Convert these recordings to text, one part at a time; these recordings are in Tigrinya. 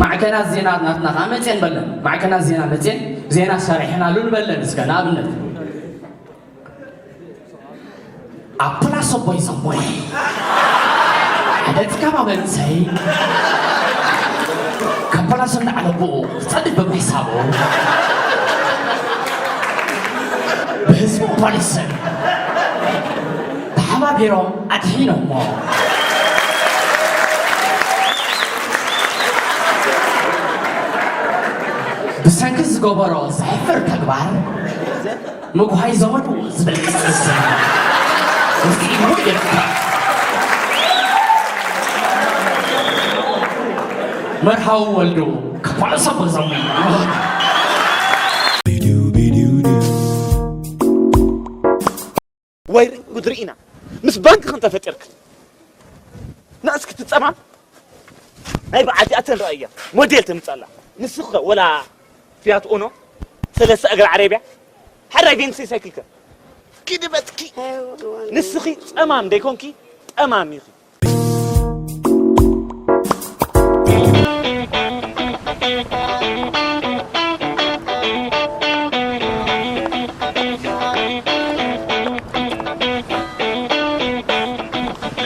ማዕከናት ዜና ናትና ከዓ መፅየን በለን። ማዕከናት ዜና መፅየን ዜና ሰሪሕናሉ ንበለን። እስከ ንኣብነት ኣብ ፕላስ ኣቦይ ዘሞይ ሓደ ትካባ መንሰይ ካብ ፕላስ እንዳዓለቡ ክፀድብ ብምሕሳቡ ብህዝቡ ፖሊስን ተሓባቢሮም ኣድሒኖሞ። ብሰንኪ ዝገበሮ ዘሕፍር ተግባር ምጉሃይ ዘመዱ ዝብል ቅጽል ስም ውስኢኑ ይርከብ። መርሃዊ ወልዱ ክባእ ሰብ በዞም ወይ ጉድ ርኢና ምስ ባንክ ከም ተፈጢርክ ንእስኪ ትጸማም ናይ በዓልቲ ኣተን ረኣያ ሞዴል ተምጻላ ንስኺ ወላ ፊያት ኡኖ ሰለስተ እግሪ ዓረብያ ሓራይ ቬንሲ ሳይክልከ ኪድበትኪ ንስኺ ጸማም ደይኮንኪ ጠማም ኢኺ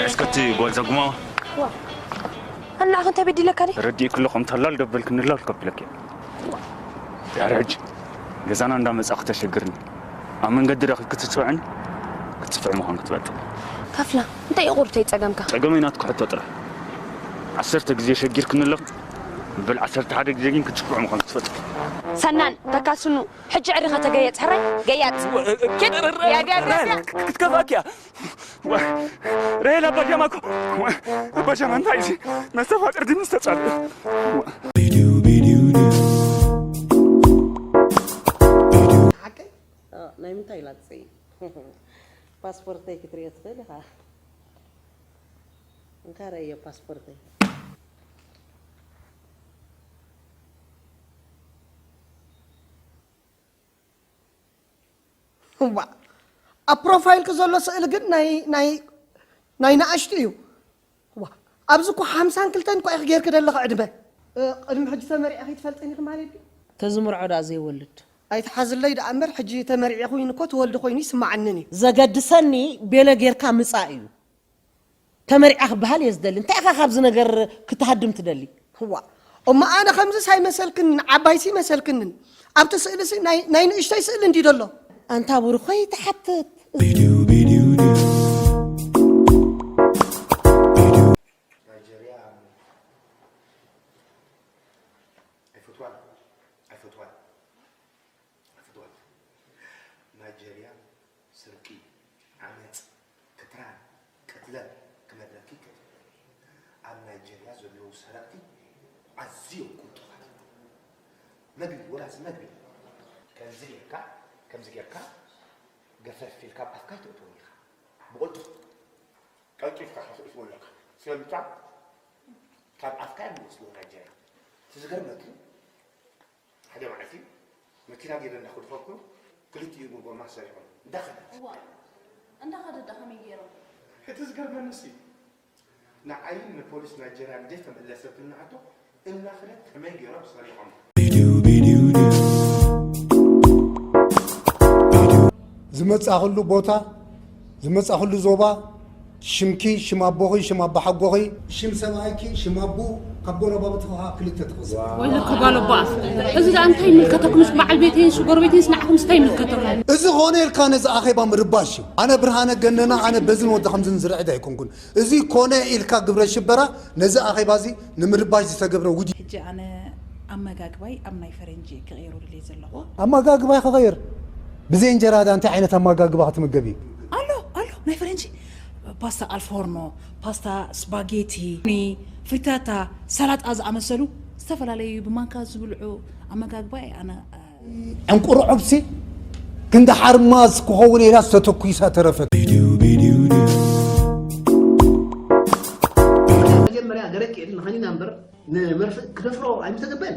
እስከቲ ጓል ዘጉማ ዋ እናኽ እንታይ በዲለካ ዲ ረዲእክ ኣለኹ እንተላል ደበልክ ንላል ከብለክ ያረጅ ገዛና እንዳመጻ ክተሸግርኒ ኣብ መንገዲ ረኺብ ክትጽውዕን ክትጽፍዕ ምዃን ክትበጥ ካፍላ እንታይ ይቑርተይ ጸገምካ ጸገመይ ናትኩ ሕቶ ጥራሕ ዓሰርተ ግዜ ሸጊርክኒ ኣለኹ በል ዓሰርተ ሓደ ግዜ ግን ክትሽኩዕ ምዃን ክትፈጥ ሰናን ተካስኑ ሕጂ ዕሪ ከተገየጽ ሕራይ ገያጽ ኪድ ያድያድያድያ ክትከፋኪያ ራሄል ኣባጃማ እኮ ኣባጃማ እንታይ እዚ መስተፋቅር ድምፅ ተጻሉ ሓቀይ ናይ ምንታይ ኢላ ትፅይ ፓስፖርተይ ክትሪኦ ትኽእል ኢኻ እንካ ረእዮ ፓስፖርተይ እዋ ኣብ ፕሮፋይልኪ ዘሎ ስእሊ ግን ናይ ናይ ናይ ንኣሽቱ እዩ እዋ ኣብዚ እኮ ሓምሳን ክልተን እኳ ኢኺ ጌርኪ ዘለኺ ዕድመ ቅድሚ ሕጂ ተመሪዕኺ ትፈልጥን ኢኺ ማለት እዩ ተዝምርዖ ደኣ ዘይወልድ ኣይትሓዝለይ ደኣ እምበር ሕጂ ተመሪዐ ኮይኑ እኮ ትወልዲ ኮይኑ ይስማዓንን እዩ ዘገድሰኒ ቤለ ጌርካ ምጻእ እዩ ተመሪዓ ክበሃል እየ ዝደሊ። እንታይ ኢኻ ካብዚ ነገር ክትሃድም ትደሊ? እዋ እሞ ኣነ ከምዝስ ኣይመሰልክንን ዓባይሲ ይመሰልክንን ኣብቲ ስእልሲ ናይ ናይ ንእሽተይ ስእሊ እንድዩ ደሎ። ኣንታ ብሩኸይ ትሓትት። Nigeria ኣይፈትዋን ኣይፈትዋን ኣይፈትዋን ናይጀርያ ስርቂ፣ ዓመጽ፣ ክትራን፣ ቅትለት ክመድረኪ ይክእል። ኣብ ናይጀርያ ዘለዉ ሰረቕቲ ኣዝዮም ቅልጡፋት እዮም። መግቢ፣ ወላስ መግቢ፣ ከምዚ ጌርካ፣ ከምዚ ጌርካ ገፈፍ ኢልካ ኣብ ኣፍካ ኣይተእትዎን ኢኻ። ብቕልጡፍ ቀልጢፍካ ክትእትዎ ኣለካ። ስለምንታይ? ካብ ኣፍካ እዮም ዝወስድዎ ናይጀርያ። እቲ ዝገርመኪ ሓደ መዓልቲ መኪና ገይረ እንዳኸድኩ ክልቲኡ ብጎማ ሰሪቖም እንዳኸደት እዋ እንዳኸደት ዳ ከመይ ገይሮም እቲ ዝገርመኒ ሲ ንዓይን ንፖሊስ ናይጀርያን ዘይተመለሰትልና ሕቶ እናኸደት ከመይ ገይሮም ሰሪቖም ዝመጻኹሉ ቦታ ዝመጻኹሉ ዞባ ሽምኪ ሽም ኣቦኺ ሽም ኣባሓጎኺ ሽም ሰብኣይኪ ሽም ኣቦኡ ካብ ጎረባብቲ ከዓ ክልተ ትኸስብ ወይለኪ ጓል ኣቦኣ እዚ ደኣ እንታይ ይምልከተኩምስ በዓል ቤተይንስ ጎረቤተይንስ ንዓኹምስ እንታይ ይምልከተኩም እዚ ኾነ ኢልካ ነዚ ኣኼባ ምርባሽ እዩ ኣነ ብርሃነ ገነና ኣነ በዝን ወዲ ከምዝን ዝርዕድ ኣይኮንኩን እዚ ኮነ ኢልካ ግብረ ሽበራ ነዚ ኣኼባ እዚ ንምርባሽ ዝተገብረ ውዲ ሕጂ ኣነ ኣመጋግባይ ኣብ ናይ ፈረንጂ ክቕይሮ ድልየ ዘለኹ ኣመጋግባይ ክቕይር ብዘይ እንጀራ ዳ እንታይ ዓይነት ኣመጋግባ ክትምገብ እዩ ኣሎ ኣሎ ናይ ፈረንጂ ፓስታ ኣልፎርኖ ፓስታ ስፓጌቲ ፍሪታታ ሰላጣ ዝኣመሰሉ ዝተፈላለዩ ብማንካ ዝብልዑ ኣመጋግባ ኣነ ዕንቁርዖብሲ ክንዲ ሓርማዝ ክኸውን ኢላ ዝተተኩሳ ተረፈት። መጀመርያ ገረኪ ዕድል ንኸኒና እምበር ንመርፍእ ክደፍሮ ኣይምተገበን።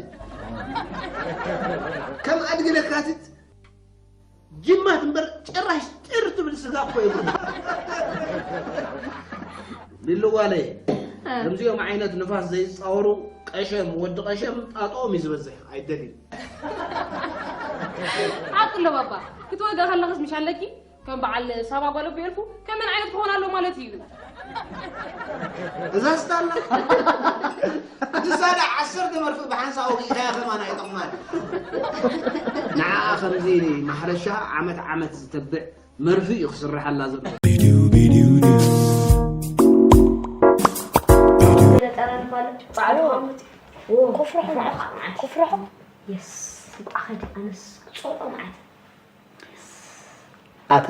ከም ኣድጊ ለካትት ጅማት እምበር ጭራሽ ጭር ትብል ስጋ እኮ የብሉ። ሊልዋለይ፣ ከምዚኦም ዓይነት ንፋስ ዘይፃወሩ ቀሸም፣ ወዲ ቀሸም ጣጦም እዩ ዝበዝሕ፣ ኣይደልን። ሓቂ ኣሎ ባባ። ክትወጋ ከለኽስ ምሽ ኣለኪ ከም በዓል ሳባ ጓል ኣቦ ኤልፉ ከመን ዓይነት ክኾን ኣሎ ማለት እዩ። እዛ ስታላ ንሳዳ ዓሰርተ መርፍእ ብሓንሳብ ወጊእካያ ከማን ኣይጠቕማን። ንዓኣ ከምዚ ማሕረሻ ዓመት ዓመት ዝተብዕ መርፍእ እዩ ክስርሓላ ዘሎ። ኣታ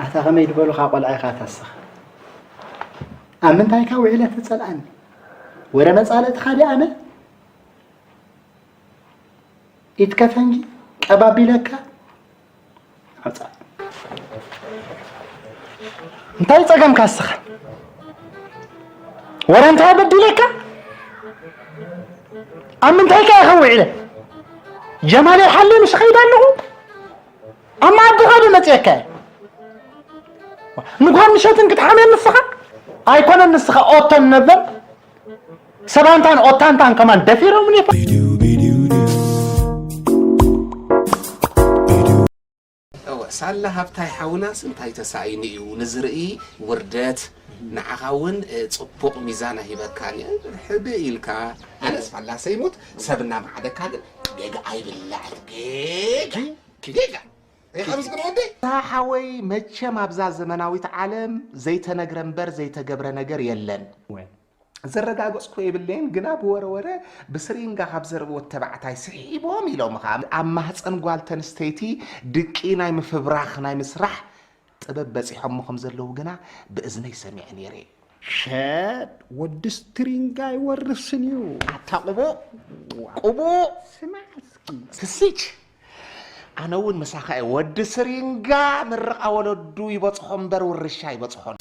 ኣታ ከመይ ዝበሉኻ ቆልዓ ኢኻ ኣታ እስኻ? ኣብ ምንታይካ ውዒለ ትጸልኣኒ? ወረ መጻልእትኻ ድየ ኣነ? ኢትከ ፈንጂ ቀባቢለካ ኣውጻእ። እንታይ ጸገምካ እስኻ? ወረ እንታይ በዲለካ? ኣብ ምንታይ ከ ኢኻ ውዒለ? ጀማል ይሓሊ ምስ ኸይድ ኣለኹ ኣብ መኣዲ ኸዲ መፅየካ እየ። ንጓል ምሸትን ክትሓምየ ንስኻ ኣይኮነን ንስኻ ኦቶን ነበር ሰባንታን ኦታንታን ከማን ደፊሮምኒ። እወ፣ ሳላ ሃብታይ ሓውናስ እንታይ ተሳኢኑ እዩ ንዝርኢ ውርደት፣ ንዓኻ እውን ጽቡቕ ሚዛን ኣይህበካን እዩ። ሕድእ ኢልካ ኣነስ ፋላሰ ይሙት ሰብ እናመዓደካ ግን ጌጋ ኣይብላዕ። ጌጋ ጌጋ። ሪኻ ምስግን ወደይ? እታ ሓወይ መቸም ኣብዛ ዘመናዊት ዓለም ዘይተነግረ እምበር ዘይተገብረ ነገር የለን። ዘረጋገፅኩ የብለይን ግና ብወረ ወረ ብስሪንጋ ካብ ዘርብዎ ተባዕታይ ስሒቦም ኢሎም ኸዓ ኣብ ማህፀን ጓል ተንስተይቲ ድቂ ናይ ምፍብራኽ ናይ ምስራሕ ጥበብ በፂሖሞ ከም ዘለዉ ግና ብእዝነይ ሰሚዐ ነይረ። ሸድ ወዲ ስትሪንጋ ይወርስን እዩ። ኣታ ቅቡእ ቅቡእ ስማዕ እስኪ ክሲች ኣነ እውን ምሳኻ እየ ወዲ ስሪንጋ ምርቓ ወለዱ ይበፅሖ እምበር ውርሻ ይበፅሖን።